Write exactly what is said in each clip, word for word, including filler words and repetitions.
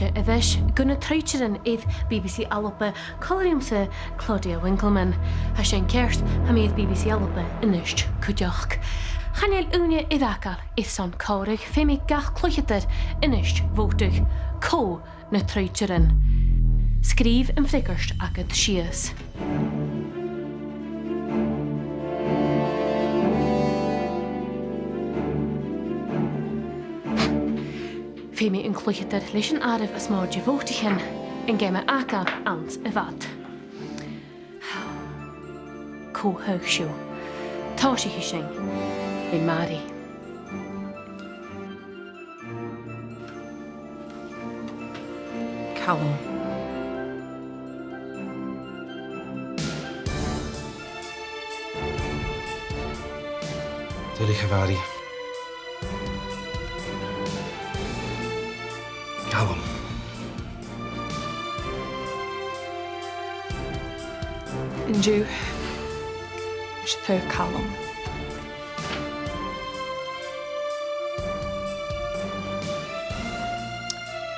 Dè a-nis gu na troidearan air B B C Alba, còmhla riumsa, Claudia Winkleman. Tha sin ceart, tha mi air B B C Alba a-nis cuideachd. Chan eil ùine air fhàgail airson còmhradh, feumaidh gach cluicheadair a-nis bhòtadh. Cò na troidearan? Sgrìobh am freagairt agad sìos. Feumaidh an cluicheadair leis an àireamh as motha de bhòtaichean an geama fhàgail anns a' bhad. Cò thagh sibh? Tòisichidh sinn le Màiri. Calum. Duilich, a Mhàiri. Calum. An-diugh, 's e Calum.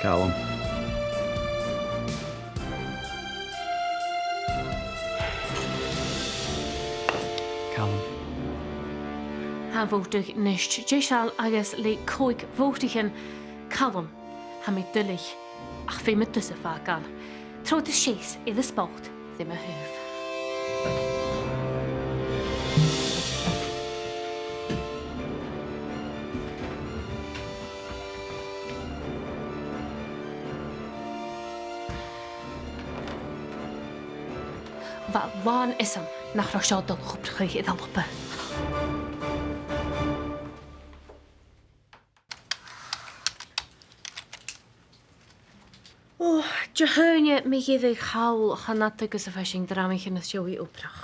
Calum. Calum. Tha bhòtadh a-nis deiseil agus le còig bhòtaichean. Calum, tha mi duilich, ach feumaidh tusa fàgail. Trobhad sìos air an spot ri mo thaobh. Bha làn fhios agam nach robh seo a' dol a chopardachadh air Alba. Ò, Dihaoine mu dheireadh thall, chan fhada gus am faigh sinn dramaichean às dèidh obrach.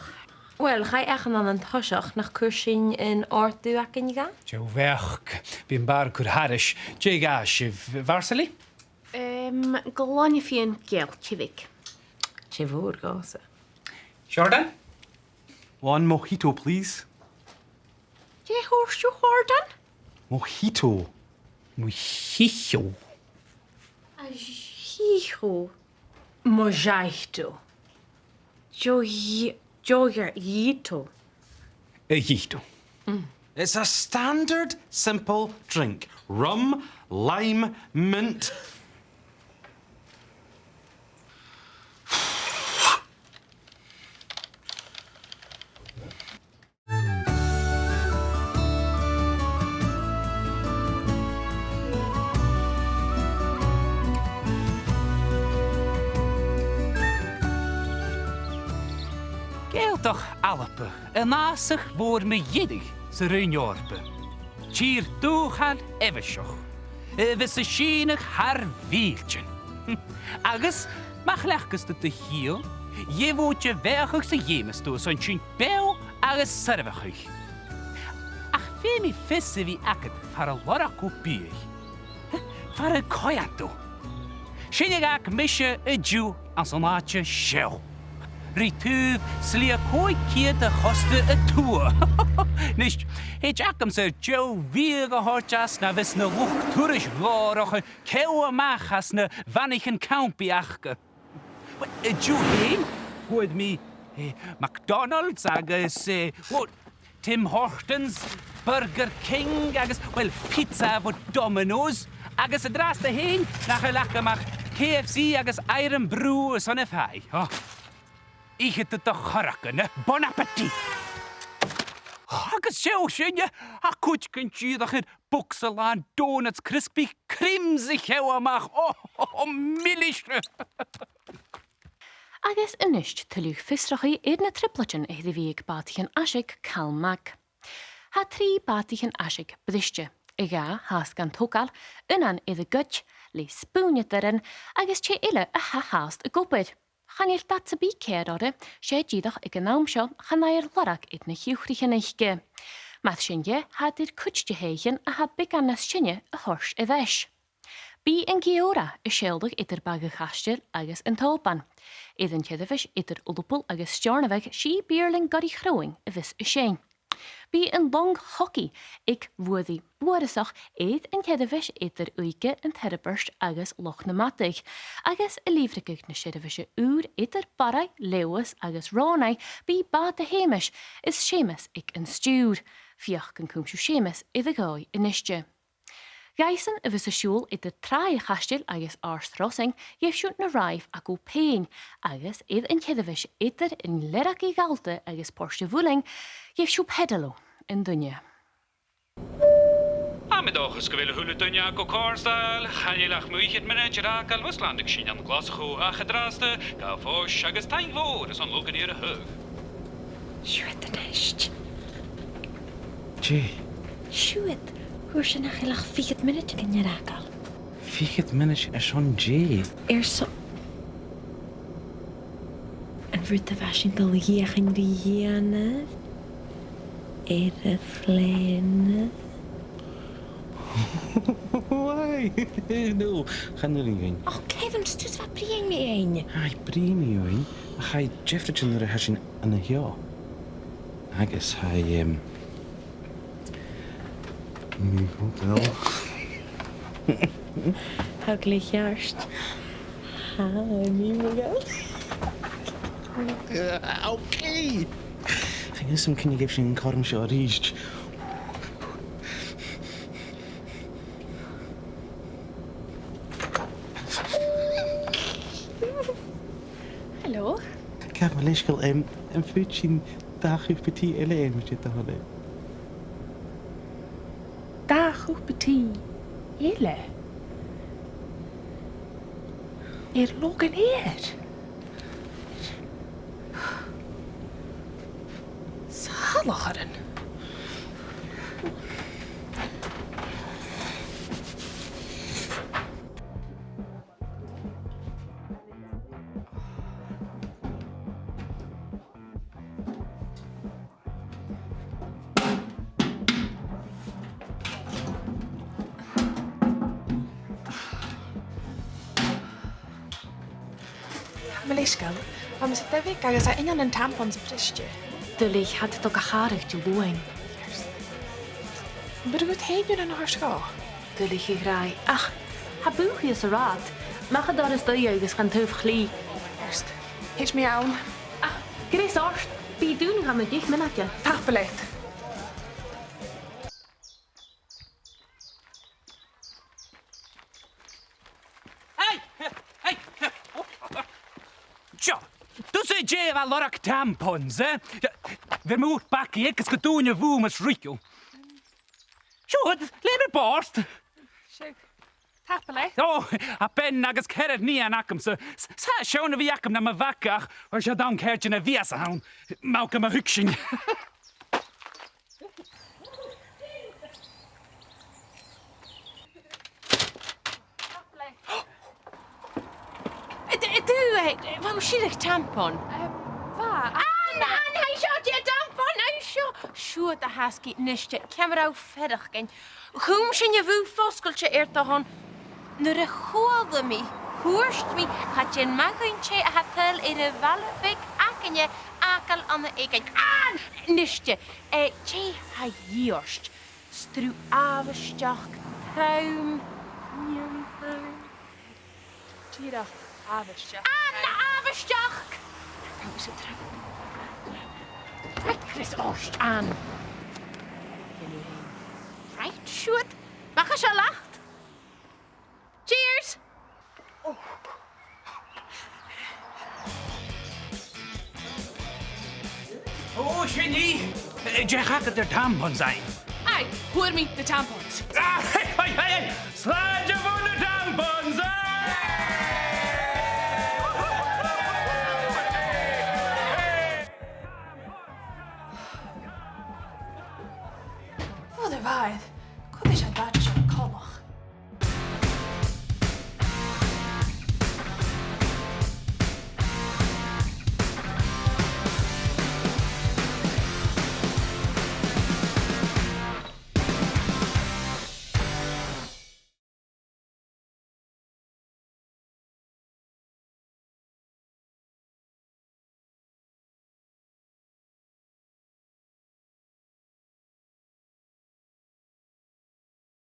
Uill, chaidh Eachann ann an toiseach, nach cuir sinn an òrdugh againn dha? Dè bheachd, bidh am bàrr a' cur thairis. Dè ghabhas sibh, a Mhàrsaili? Em, glainne fìon geal, tì bheag. Tì mhòr dhòmhsa. Jordan? One mojito, please. Dè thuirt thu, Jordan? Mojito. Mojito. A dhìth thu. Mojito. Dè dhi-, dè dhi-, dhìth thu. A dhìth thu. Mm. It's a standard simple drink. Rum, lime, mint. Gàidhealtachd Alba, an fhàsach mhòr mu dheireadh san Roinn Eòrpa. Tìr dùthchail èibheiseach, a bhios a' sìneadh thar mhìltean. Agus, ma chleachdas tu do chiall, gheibh thu do bheathachadh 's a dh'fheumas tu airson sin beò agus soirbheachadh. Ach feumaidh fios a bhith agad far an lorg thu biadh. Far an coimhead thu. Sin a dh'fhàg mise an-diugh anns an àite seo. Ri taobh slighe còig ceud a' chosta a tuath. Nis, thèid agamsa air deagh bhiadh a thoirt às na bhios na luchd-turais gòrach a' ceò a-mach às na bhanaichean campaidh aca. Uill, an-diugh fhèin, fhuair mi, eh, McDonald's agus, eh, o, Tim Hortons, Burger King agus, uill, pizza bho Domino's, agus an-dràsta fhèin, nach eil agam ach K F C agus Irn-Bru airson a' phàigh. O. Ith thu do chorragan, eh? Bon appétit! Agus seall sinne, tha cuideigin dìreach air bogsa làn donuts crispy crims a cheò a-mach. O, o, o, milis! Agus a-nis tuilleadh fiosrachaidh air na trioblaidean a th' air a bhith aig bàtaichean aiseig Calum Mac. Tha trì bàtaichean aiseig briste, a dhà fhathast gan togail, aonan air a goid, le spùinneadairean, agus tè eile a tha fhathast ag obair. Chan eil dad sam bith ceàrr oirre, 's e dìreach aig an àm seo chan fhaighear lorg air na h-iuchraichean aice. Mar sin dheth, tha iad air cuid de thèithean a tha beagan nas sine a thoirt air ais. Bidh an Gheòrra a' seòladh eadar Baga Chaisteil agus an t-Òban. Air an t-seirbheis eadar Ulapul agus Steòrnabhagh, 's e Bìrlinn Goraidh Chròin a bhios a' seinn. Bidh an long chogaidh aig Ruairidh Bùrasach air an t-seirbheis eadar Ùige an Teirbeart agus Loch nam Madadh, agus a' lìbhrigeadh na seirbheise ùr eadar Barraigh, Leòdhas agus Rònaigh. Bidh bàta Sheumais is Seumas aig an stiùir. Feuch an cùm sibh Seumas air a dhòigh a-niste. Dhaibhsan a bhios a' siubhal eadar Tràigh a' Chaisteil agus Àird Rosain, gheibh sibh na ràimh agaibh fhèin, agus air an t-seirbheis eadar an Lèargaidh Ghallta agus Port a' Mhuilinn, gheibh sibh Pedalo an duine. Tha mi an dòchas gu bheil a h-uile duine agaibh còrdadh. Chan eil ach mu fhichead mionaid air fhàgail bhon a landaig sinn ann an Glaschu, ach an-dràsta, gabh fois agus taing mhòr airson logainnean a thaghadh. Siuthad a-nis. Dè? Siuthad, thuirt sinn nach eil ach fichead mionaid againn air fhàgail. Fichead mionaid airson dè? Airson an rud a bha sinn a' dol a dh'fheuchainn ri dhèanamh air a' phlèana. Why? No, chan urrainn dhuinn. Och, Kevin, 's tusa a bha a' bruidhinn mu dheidhinn. Aidh, bruidhinn mu dheidhinn. Ach tha e diofraichte nuair a tha sinn an seo. Agus tha e, em, mì-mhodhail. Tha gu lèir ceart. Tha e mì-mhodhail. Ok. Chan eil fhios agam cuin a gheibh sinn an cothrom seo a-rithist. Hello. Gabh mo leisgeul, em, am faod sinn dà chupa tì eile, em, a-nis, a Dhòmhnaill? Dà chupa tì eile? Air Logainnean? Salachar. Mo leisgeul, bha mise a' dol a bhith agus tha inneal nan tampons briste. Duilich, tha iad a' dol ga chàradh Diluain. Am b' urrainn dhut fhèin an ath-thuras seo? Duilich, a ghràidh. Ach tha bùth shìos an rathad. Mach an doras dubh agus gan taobh chlì. Ceart. Thèid mi ann. Ach greas ort, bidh i dùnadh ann an deich mionaidean. Tapadh leat. Hey! Hey! Seo, tusa dè a bha a' lorg tampons, eh? Bheir mi dhut bagaidh agus gun dùin a' bhùth mus ruig thu. Siuthad, leum air bòrd. Seo. Tapadh leat. Ò, tha bean agus ceithir nighean agamsa. S-, 's e seann a bh' agam nam bhag ach bha seo dhan cheird na bhias ann. Mach gu mo thuigsinn. Tapadh leat. Dè, dè, dè, eh, bha thu a' sireadh tampon? Eh, bha. Ann, Ann, tha seo, dè tampon, tha seo. Siuthad a thasgaidh a-niste, ciamar a tha thu a' faireachdainn? Chùm sinn a' bhùth fosgailte air do shon. Nuair a chuala mi, thuirt mi, cha dèan math dhuinn tè a tha a' tadhal air a' bhaile bheag againne fhàgail ann an èiginn. Ann! A-niste, eh, dè tha dhìth ort? Sruth àbhaisteach, trom, nighean. Dìreach àbhaisteach. Ann, àbhaisteach! Tha mise trom. Right, greas ort, Ann. Right, siuthad. Mach à seo leat. Cheers! Ò, sin i! Eh, dè th' agad air tampons fhaighinn? Aye, fhuair mi na tampons. Ah, hey, hey, hey, hey! Slàinte mhath na tampons, eh?